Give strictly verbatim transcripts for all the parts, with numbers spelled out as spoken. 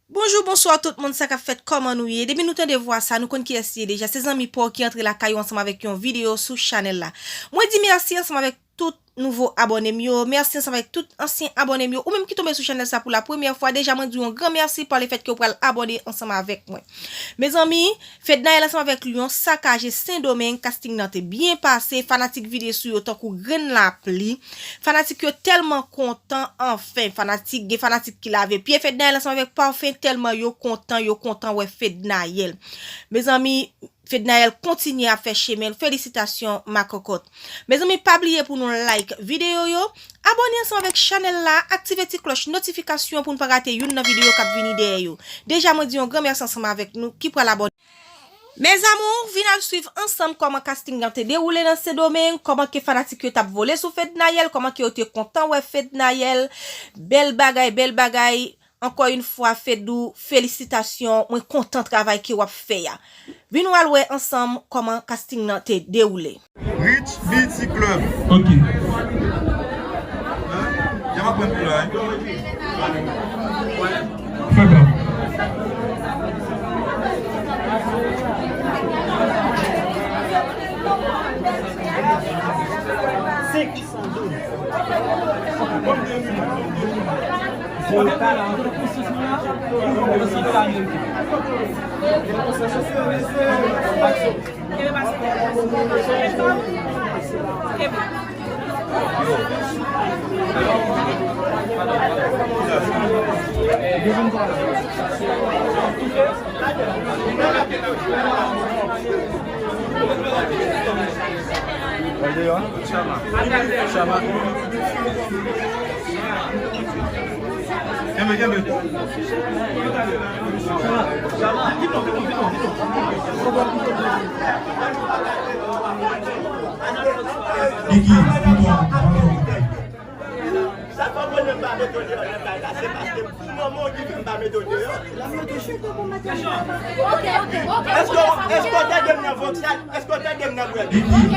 Bonjou, bonswa tout moun, sa k ap fèt, kòman nou ye? Depi nou tande vwa sa, nou konn kiyès li ye deja. Se zanmi pa w ki antre lakay ou ansanm avèk yon videyo sou chanèl la. Mwen di mèsi ansanm avèk tout nouvo abòne m yo. Mèsi ansanm avèk tout ansyen abòne m yo. Ou menm ki tonbe sou chanèl sa pou la premyè fwa, deja mwen di w yon gran mèsi pa lefèt ke w pral abòne ansanm avèk mwen. Mezanmi, Fednaelle ansanm avèk Lion sakaje Sendomeng, casting nan te byen pase, fanatik vide sou yo tankou grenn lapli. Fanatik yo tèlman kontan, anfen, fanatik, gen fanatik ki lave pye Fednaelle ansanm avèk Parfait, tèlman yo kontan, yo kontan wè Fednaelle. Mezanmi, Fednaelle kontinye ap fè chemen l, felisitasyon ma cocotte. Mezanmi, pa bliye pou nou like videyo yo, abòne ansanm avèk chanèl la, aktive ti klòch notifikasyon pou n pa rate youn nan videyo k ap vini dèyè yo. Deja mwen di yon gran mèsi ansanm avèk nou ki pral abòne. Mes amours, vin al swiv ansanm kòman casting nan te dewoule nan Sendomeng, kòman ke fanatik yo t ap vole sou Fednaelle, kòman ke yo te kontan wè Fednaelle. Bèl bagay, bèl bagay. Ankò yon fwa, Fedou, felisitasyon. Mwen kontan travay ke w ap fè a. Vin w al wè ansanm kòman casting nan te dewoule. Rich Beauty Club. Ok. Hein? Y'a pas de plan, hein? Fè blan. Senk san douz. Kenbe, kenbe. Niki, piton, piton. Sa fè w konnen m pa mete w deyò nan kay la, se paske pou manman w ki fè m pa mete w deyò. Èske, èske w tande m nan voksal? Èske w tande m nan brèd? Ok,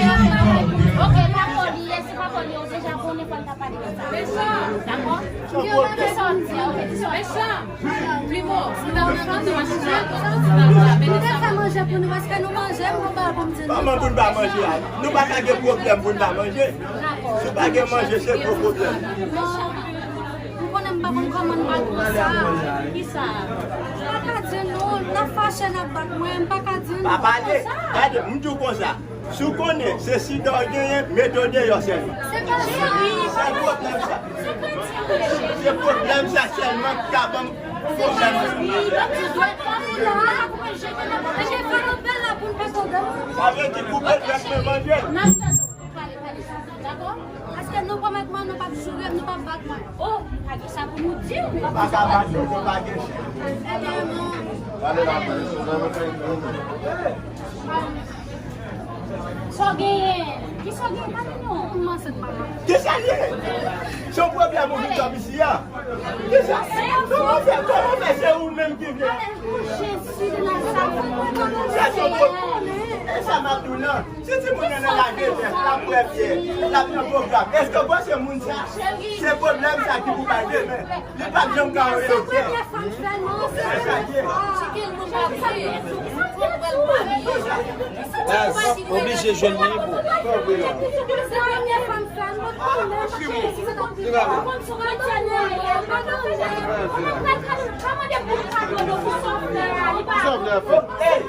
ok, pa poli, se pa poli, ou deja konnen fò n ta pale de sa. Dakò? Ki sa w di an? Mechan! Primo, si w ta pran fanm, nou pa chita, nou pa chita, nou pa chita. Ou te fè manje pou nou, èske nou manje? Ou pa pou m di nou. Kòman pou n pa manje a? Nou pa ka gen pwoblèm pou n pa manje. Si w pa gen manje, se gwo pwoblèm. Non. M konnen m pa konn kòman n pral pran sa. Kisa? M pa ka di nou, n ap fache, n ap bat mwen, m pa ka di nou. Pa pale. Gade, m di w konsa. Si w konnen se sida w genyen, mete w deyò sèlman. Se pa sa. Se pwoblèm sa. Se pwoblèm sa sèlman k ka ban m pwoblèm. Sa vle di koupe dwèt mwen manje. Dakò? Paske nou pwomèt mwen nou p ap joure m, nou p ap bat mwen. Oh, pa gen sa pou nou di w. Nou pa ka bat nou, nou pa gen chen. Ebyen, non. Sa w genyen? Kisa w genyen? Pale non. M ansent, mama. Kisa l ye? Se yon pwoblèm ou vin sòt isi a? Kisa? Kòman fè, kòman fè se ou menm ki vle? Jezi de Nazarèt. Sa se yon pwoblèm. E sa m ap di w lan. Si timoun nan nan lage tè, l ap bwè byè, l ap nan pwogram. Èske w panse moun sa, se pwoblèm sa ki pou bay demen? Li p ap janm ka anyen. Se premye fanm sèlman. Se sa l ye. Oblije jwenn li pou. Se premye fanm sèlman.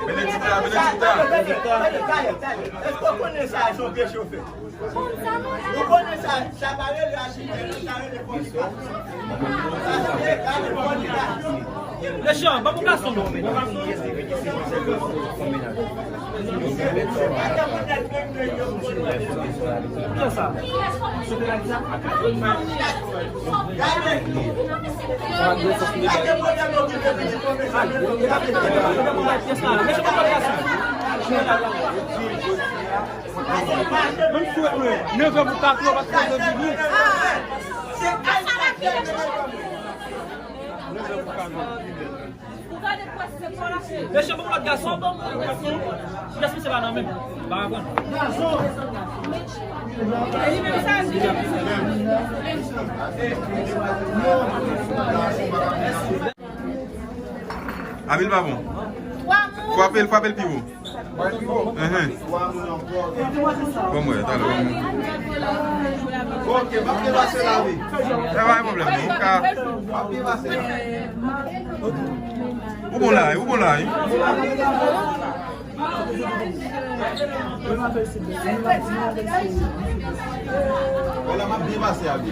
Benedita, Benedita. Èske w konnen sa, se yon peche w fè? Ou konnen sa, sa pa rele achite, sa rele fònikasyon. Sa rele gade fònikasyon. Mechan, ban m yon gason non. Kiyès sa? Gade. Gade pwoblèm yo ki te vini konn sa. Mechan, ban m yon gason. Menm si w ret mwen, nevè pou katran, paske w vini. Mesye, bon lòt gason. Gason, se pa nan menm. Pa konn. Gason. Li menm sa, li menm sa. Mwen, Abil pa bon. Frape l, frape l pi wo. Enhen. Bon, mwen, talè, bon, mwen. Ok, m ap depase la, wi. Sa pa gen pwoblèm, non. Ou ka. M ap depase la. Ou bon la, wi, ou bon la, wi. Wala, m ap byen pase avè l.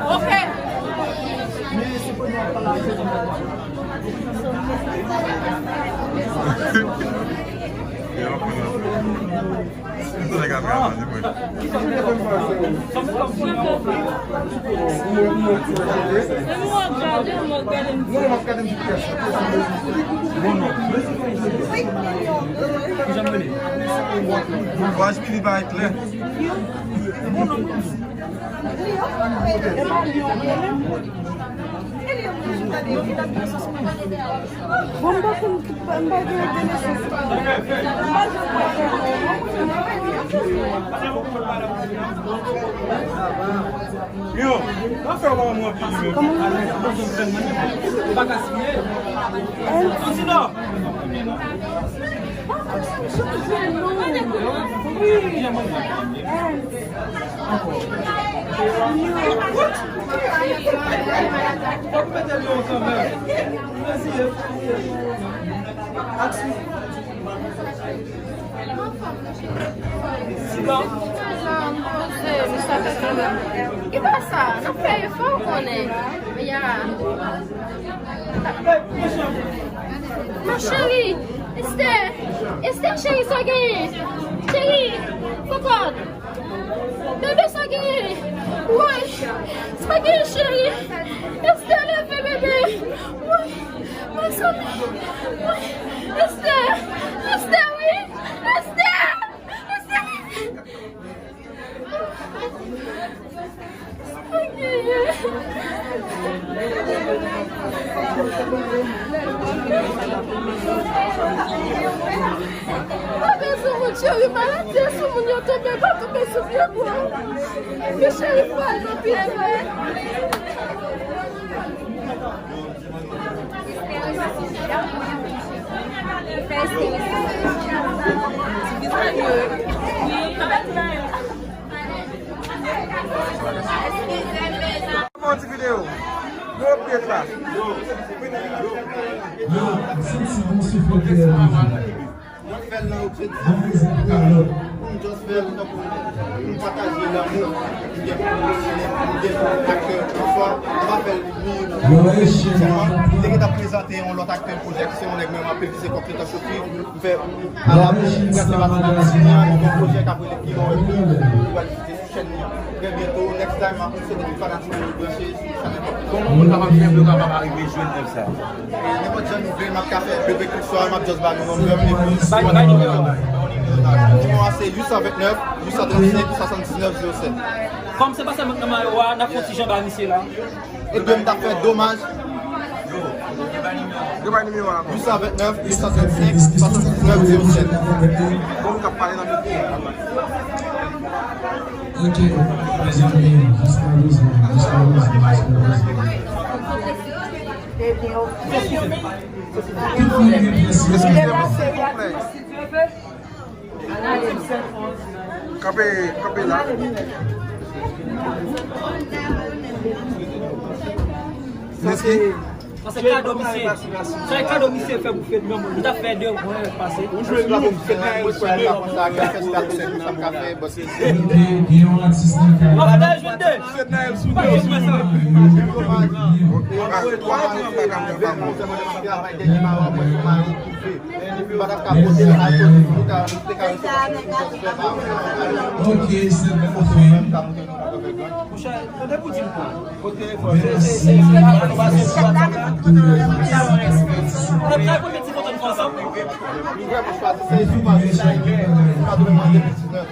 Ok. Waj vini pa klè. Bon, m pa konn, m pa gen konesans. M pa janm wè. Yo, nan fè w pa mwen anpil menm. Kòman w rele? Ou pa ka siye. Ernst. Sinon. Wi. Ernst. Fòk mete l yo kanmenm. Mèsi, mèsi. Aksi. Sinon. Ki pa sa? N ap fè efò, w konnen. Ya. Ma chérie, Esther, Esther chérie, sa w genyen? Chérie, kokòt. Bebe, sa w genyen? Woy, sa w genyen, chérie? Esther, leve, bebe. Woy, mezanmi. Woy, Esther, Esther, wi. Esther, Esther. Tonbe sou moun, cheri, maladi sou moun yo tonbe, pa tonbe sou pye bwa. Ke cheri pral nan pye vre. Fè yon ti videyo. Yo, pyès la. Yo, m santi bon souf nan tèyè toujou. Mwen fè l nan objektif pou m just fè l tankou pou m pataje lanmou m gen pou, m gen pou aktè. Pafwa m pa fè l pou li. Sèlman m te gentan prezante yon lòt aktè pwojè ki se yon nèg mwen m ape ki se Kòk Letan Chofri. M fè ala pou m prezante pati nan Masinyan, li gen pwojè k ap rele Pilon Epi, li pral kite sou chèn li trè byento. Next time, m ap swete tout fanatik yo branche sou chanèl Kòk Letan. Kòman moun kapab fè pou yo kapab arive jwenn èv sa? Nenpòt jan nou vle, m ap ka fè bebe klip swa, m ap just ba nou number m epi. Bay, bay nimewo. Nimewo a se uit san vennèf, uit san trannsenk, swasanndiznèf zewo sèt. Kòm se pa sèlman nan mayo a, n ap fè yon ti jan ba misye la. Ebyen, m t ap fè domaj. Yo bay nimewo a ankò. Uit san vennèf, uit san trannsenk, swasanndiznèf zewo sèt. Bon, m t ap pale nan mikwo. Ok, mezanmi, jiska prezan, jiska prezan, jiska prezan. Tout moun gen pyès yo. Eskize mwen, silvouplè. Kanpe, kanpe la. Mèsi. Sa se kado misye. Sa se kado misye fè pou fèt granmoun. Li t ap fè de mwen pase. Ou jwe la pou fèt granmoun. Mwen kwè la konsa, kèlkeswa sa m ka fè, bòs. Gen, gen yon atis nan kay la. Fèt Nayèl sou de. Travay dènye mayo a mwen sou mari. M pa t ap ka pote l al kote m te ka, m te ka resevwa sou sèt sa. Ok, se bon, ok. Monchè, tande pou di m pou. Kote telefòn? Mèsi, mèsi, mèsi. Mèsi, mèsi. Ou vle pou chwazi se sou baz de la, pa dwe mande pou diznèf.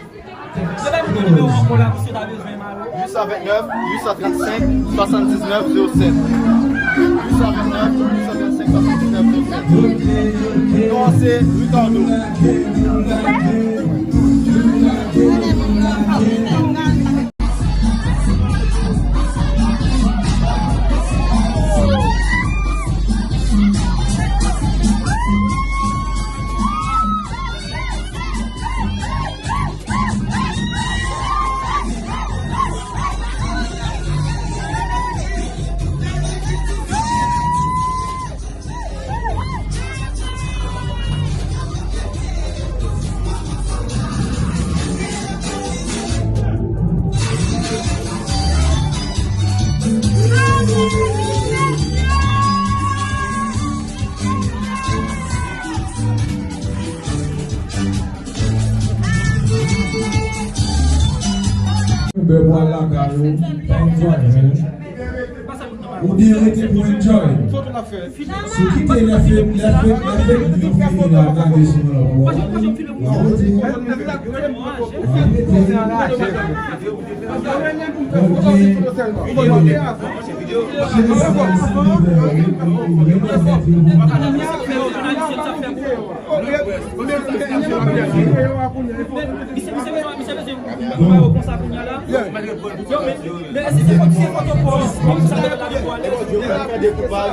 Se pa nimewo ankò la, misye ta bezwen, Malo. Uit san vennèf, uit san trannsenk, swasanndiznèf zewo sèt. Uit san vennèf, uit san trannsenk, swasanndiznèf zewo sèt. Non an se Ricardo. Bè bwal lakay ou, pa enjoy, man. Ou byen rete pou enjoy. Si w kite lè fake, lè fake, lè fake yo fini la, gade sou mwen la, bro. W ap rete. W ap rete. Ok. Cheri sa, se live, wi, wi, wi, wi.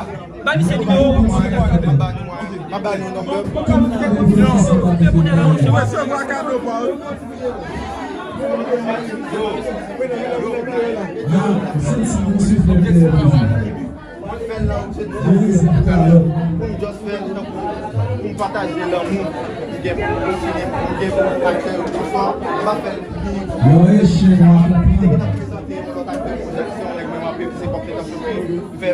Ba misye nimewo. M ap ba nou, m ap ba nou nonbè. Ou resevwa kado pa w. Yo, yo, yo. Mwen fè l la, se pou m just fè l tankou pou m pataje lanmou m gen pou sinema, m gen pou aktè yo. Bonswa, m pa fè l. Yo, e chen w ap konprann. Te gen ap prezante yon lòt aktè, pwojè, se yon nèg mwen anpil, se konpetans yo ki fè.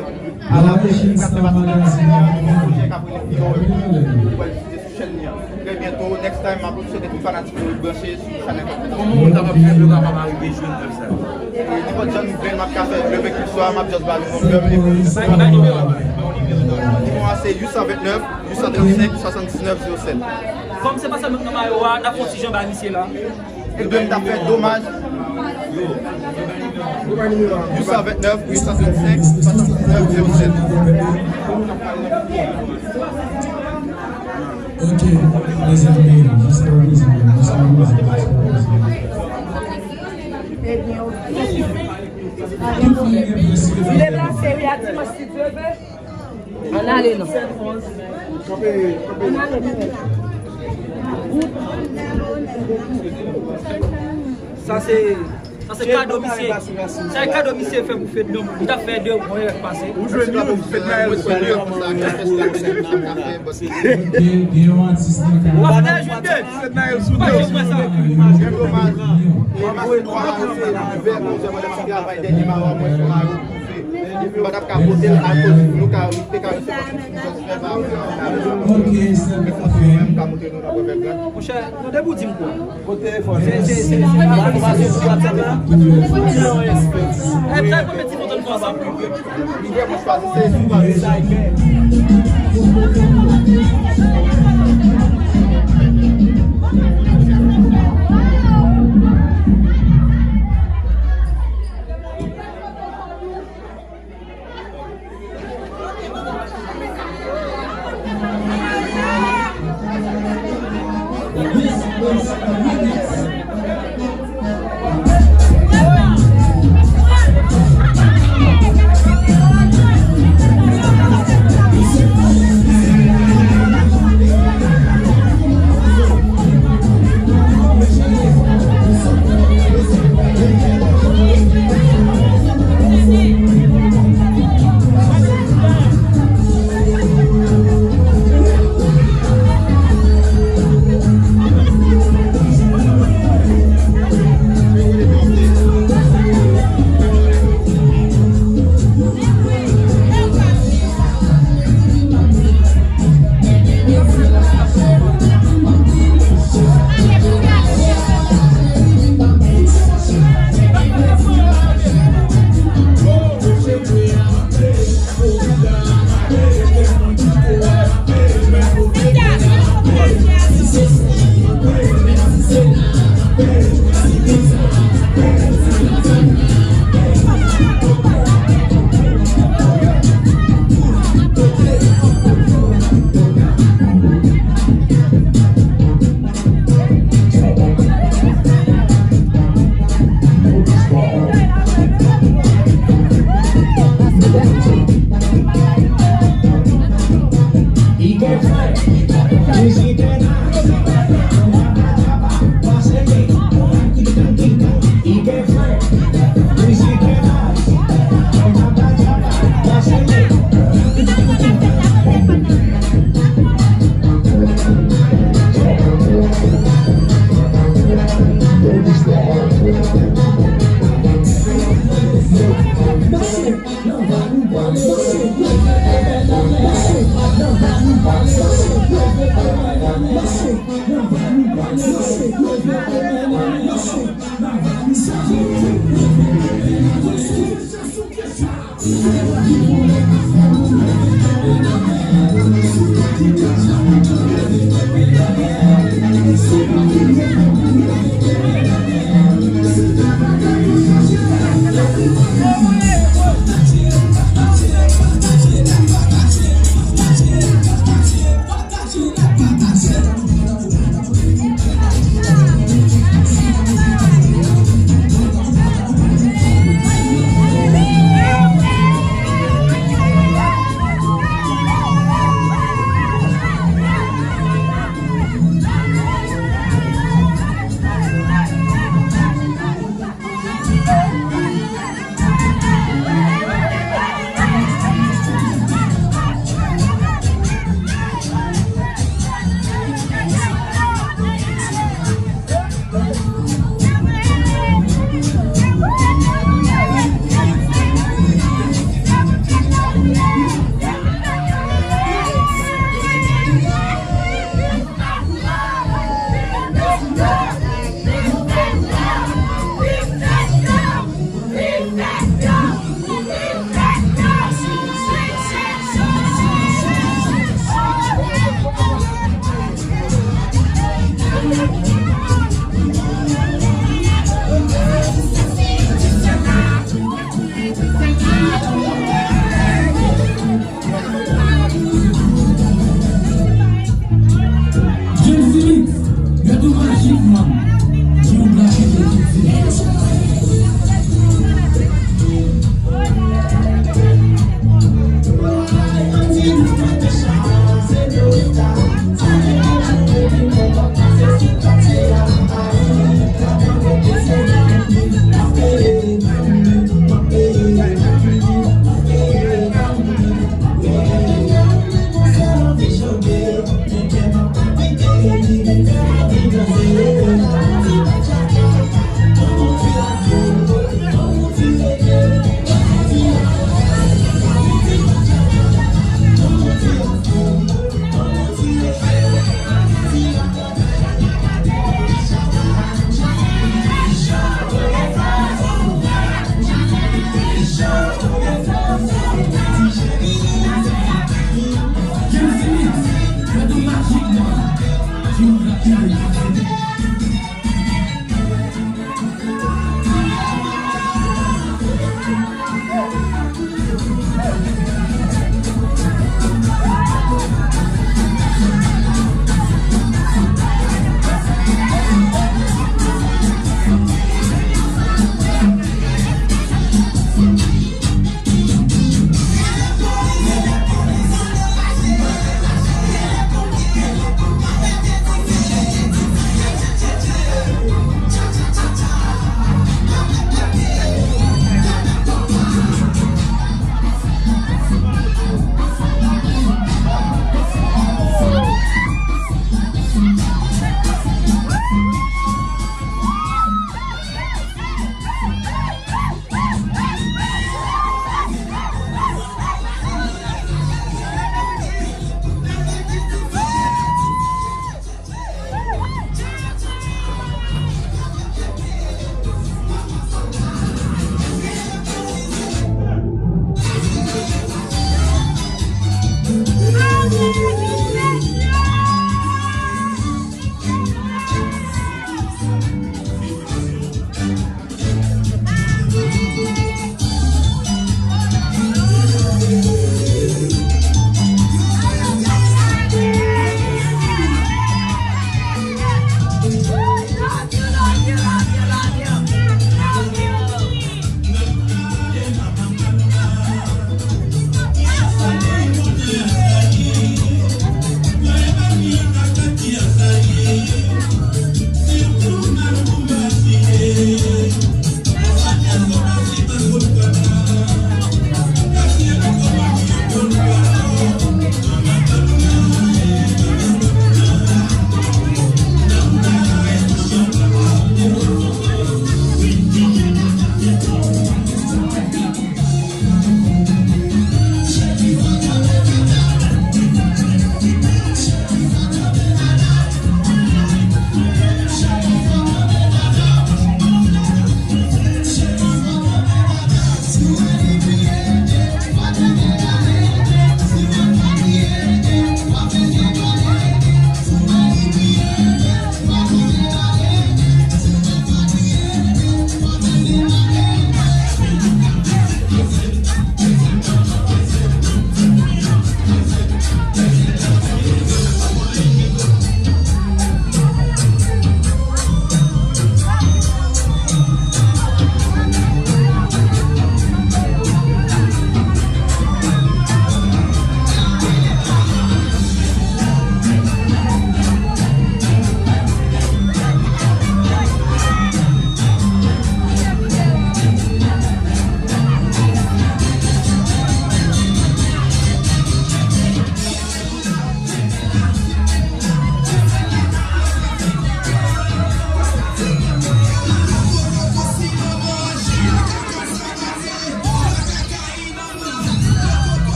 Ala, e chen Star Magazine ap konprann. Pwojè k ap rele Fiyon, ou pral difize sou chèn li an. Trè byento, next time, m ap swete tout fanatik yo ret branche sou chanèl Kapitòl. Kòman moun kapab fè pou yo kapab arive jwenn èv sa yo? E nenpòt jan nouvèl m ap ka fè, leve kèlkeswa, m ap just ba nou nonbè m, epi bay, bay nimewo a, bay nimewo a. Nimewo a se uit san ventnèf, uit san trannsenk, swasanndiznèf zewo sèt. Kòm se pa sèlman nan mayo a, n ap fè yon ti jan bay misye la. Ebyen, m t ap fè domaj. Uit san ventnèf, uit san trannsenk, swasanndiznèf zewo sèt. Ok, mezanmi, jiska prezan, jiska prezan, jiska prezan. Ebyen, ok. Tout moun gen presyon. M deplase, wi, a dimanch, si Dye vle. Ann ale non. Ann ale non. Sa se, sa se kado misye. Sa se kado misye fè pou fèt non. Li t ap fè de bon rèv pase. Ou jwenn yo, fèt la, el sou yo. Gen, gen yon atis nan kay la. W ap fè jwenn de. Fèt la, el sou yo. Pa janm wè sa. Gen domaj. Travay dènye mawa mwen sou la. Epi m pa t ap ka pote l akoz nou ka, te ka resevwa sou sou transfè ba. Ok, sèl mwen ka montre nou nan pwovèb la. Monchè, tande pou di m kwa. Kote telefòn? Se, se, se, se pa, pa sou WhatsApp la? E, sa konbyen ti foto n fè ansanm? Li vrèman chwazi, se sou WhatsApp.